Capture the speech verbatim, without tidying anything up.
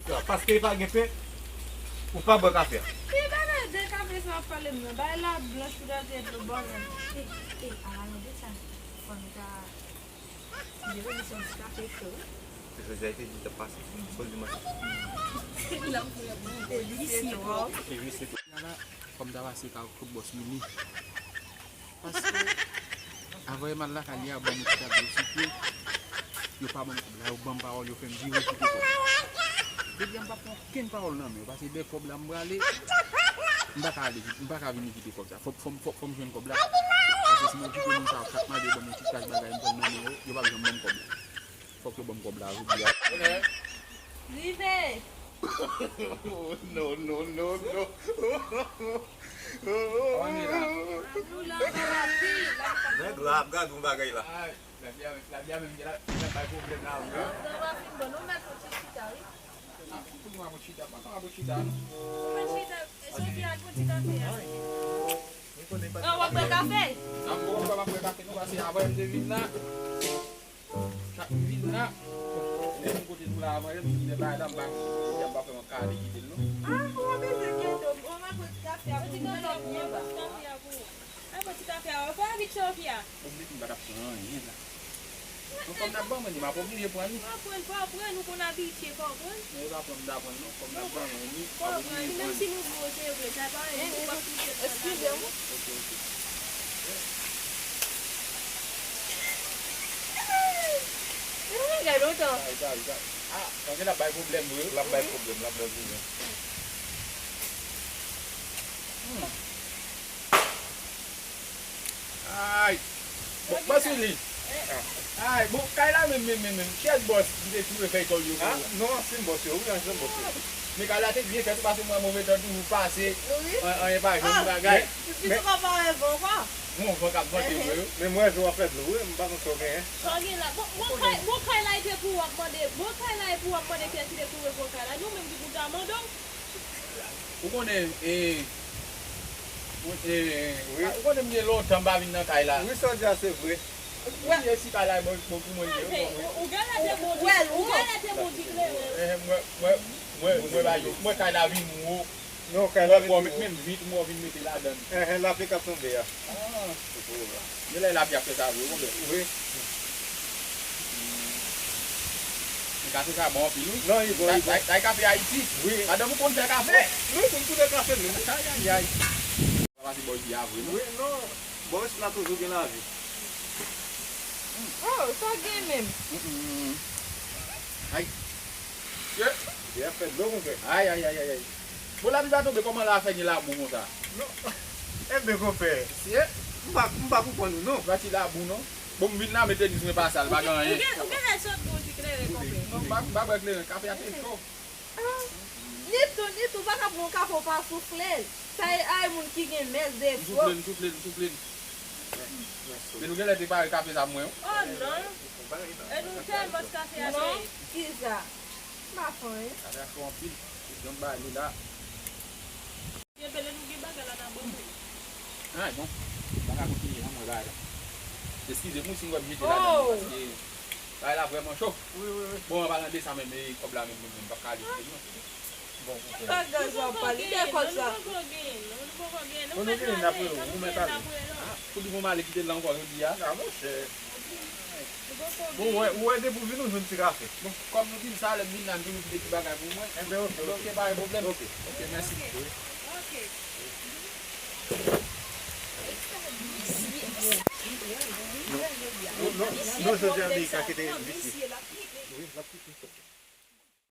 Paske pa gen pen, ou pa bwè kafe a. Ki bagay de kafe sa w ap pale m nan? Bay la blanch pou gade dlo bò nan. E, e, ala yon de sa. Fò nou ta Jere misyon ti kafe cho. Jodi a te di t ap pase. Koz di mwen. Delisye twòp. Delisye twòp. Ala, fò m ta pase ka tout bòs mini. Paske, avan m al lakay li a, ban m yon ti tab dlo sipye. Yo pa ban m kòb la, yo ban m pawòl, yo fè m vire kite kòb. Jodi a m p ap pran okenn pawòl nan men yo, paske dèyè kòb la m prale. M pa ka ale, m pa ka vini kite kòb sa. Fòk, fòk, fòk, fòk m jwenn kòb la. Paske si mwen kite moun sa yo k ap mande ban m yon ti kach bagay m pran nan men yo, yo p ap janm ban m kòb la. Fòk yo ban m kòb la jodi a. Rive! No, no, no, no. Kòman nou ye la? Nèg la ap gade yon bagay la. Ay, Flavia, Flavia menm gen la, gen la bay pwoblèm la wi. Nan pa fin bon, nou mèt fon ti chita wi. Ah, pou nou ap chita, pa nou ap chita non. Ou mèt chita, e Sofia ak ti kafe a. An, w ap bwè kafe? Nan, m poko pral bwè kafe non, paske avan m te vin la, chak m vin la, menm kote nou la avan yè, m vin bagay la, m pa, m pa fè yon kale kite l non. Ah, ou pa bezwen enkyete w, ou mèt bwè ti kafe a pou nou byen byen. Ay, bwè ti kafe a, ou pa anvi Sofia? Oblije m pa t ap pran anyen la. Nou konn ap ban mwen li, m ap oblije pran li. Pa pran, pa pran, nou konn abitye, pa pran. Men e pa pran m ta pran non, kòm n ap ban mwen li, m ap oblije pran li. Menm si nou gwo, se vre, sa pa anyen, nou pa oblije pran. Eskize m. Ok, ok. Sa bagay lontan. Sa, sa, sa. Ah, paske l ap bay pwoblèm vre. L ap bay pwoblèm, l ap bay pwoblèm. Hmm. Ay! Bon, bòs Willy. Ay, bon, kay la menm, menm, menm, menm. Kiyès bòs ki te twouve fèy tòl yo pou ou? Ah, non, ansyen bòs yo, wi, ansyen bòs yo. Men kay la te byen fèt, wi, paske m wè move tan toujou pase. Wi. An, anyen pa jwenn bagay. Men, men, men, yon van k ap vante vre, wi. Men m wè jan w ap fè dlo, wi, m pa konn sa w genyen. Sa w gen la? Bon, bon, kay, bon, kay la e te pou w ap mande, bon, kay la e pou w ap mande kiyès ki te twouve bon kay la. Nou menm ki pou ta mande w. Ou konnen, e, ou, e, wi, ou konnen m gen lontan m pa vin nan kay la. Wi, sa w di a se vre. Ou ye si kay la e bon, bon pou mwen li ye, ou konprann? Ou genlè te bon ki, ou genlè te bon ki kleren. Eh, mwen, mwen, mwen, mwen ba yo, mwen kay la vin wo. Non, kay la vin wo. Mwen menm vit, mwen vin mete ladann. Eh, eh, lapli k ap tonbe a. Ah. Genlè lapli ap fè sa vre, konpè. Wi. Men kafe sa bon anpil, wi. Non, li bon, li bon. Sa, sa, sa e kafe Ayiti. Wi. Madanm ou konn fè kafe? Wi, konn fè kafe, menm. Ayayay. Sa pase bò isi a vre, non? Wi, non. Bò isi la toujou gen lavi. Oh, sa gen menm. Mm, mm, mm. Ay. Ye. Ye ap fè dlo, konpè. Ay, ay, ay, ay, ay. Bon, lapli pa tonbe, kòman la fè gen labou konsa? Non. Enben, konpè, m pa, m pa konprann ou, non. Pa ti labou, non. Bon, m vin la, men tenis mwen pa sal, pa gen anyen. Ou gen, ou gen lè sot bon ti kleren, konpè. Non, m pa, m pa bwè kleren, kafe a te cho. Ah, ditou, ditou, pa ka pran yon kafe w pa soufle l. Sa e, ay, moun ki gen mès de twòp. M soufle l, m soufle l, m soufle l. Men nou genlè te pare kafe sa pou mwen, wi. Oh, non. E nou tèlman kafe a. Non, kisa? M pa fè anyen. Kafe a cho anpil. Ou janm ba li la. Gen pele nou gen bagay la nan bon. Ah, bon. M pa ka kontinye, non, mwen bagay la. Eskize m, wi, si m wè m jete ladann, paske bagay la vrèman cho. Wi, wi, wi. Bon, an palan de sa menm, e kòb la menm, menm, menm, m p ap ka ale kite l, non. Bon, ok. Bagay sa w ap pale, de kòb sa. Nou poko gen, non, nou poko gen, non. Bon, nou gen, n ap rele w, nou mèt ale. Ah, pou di pou m ale kite l la ankò jodi a. Ah, monchè. Bon, ou wè, ou wè depi w vin ou jwenn ti kafe. Bon, kòm nou di m sa, lè m vin la, m toujou kite ti bagay pou mwen. Enben, ok, ok. Ok, pa gen pwoblèm. Ok. Ok, mèsi. Ok. Non, non, non, jodi a, Amerika kite visye. Wi, l ap kite.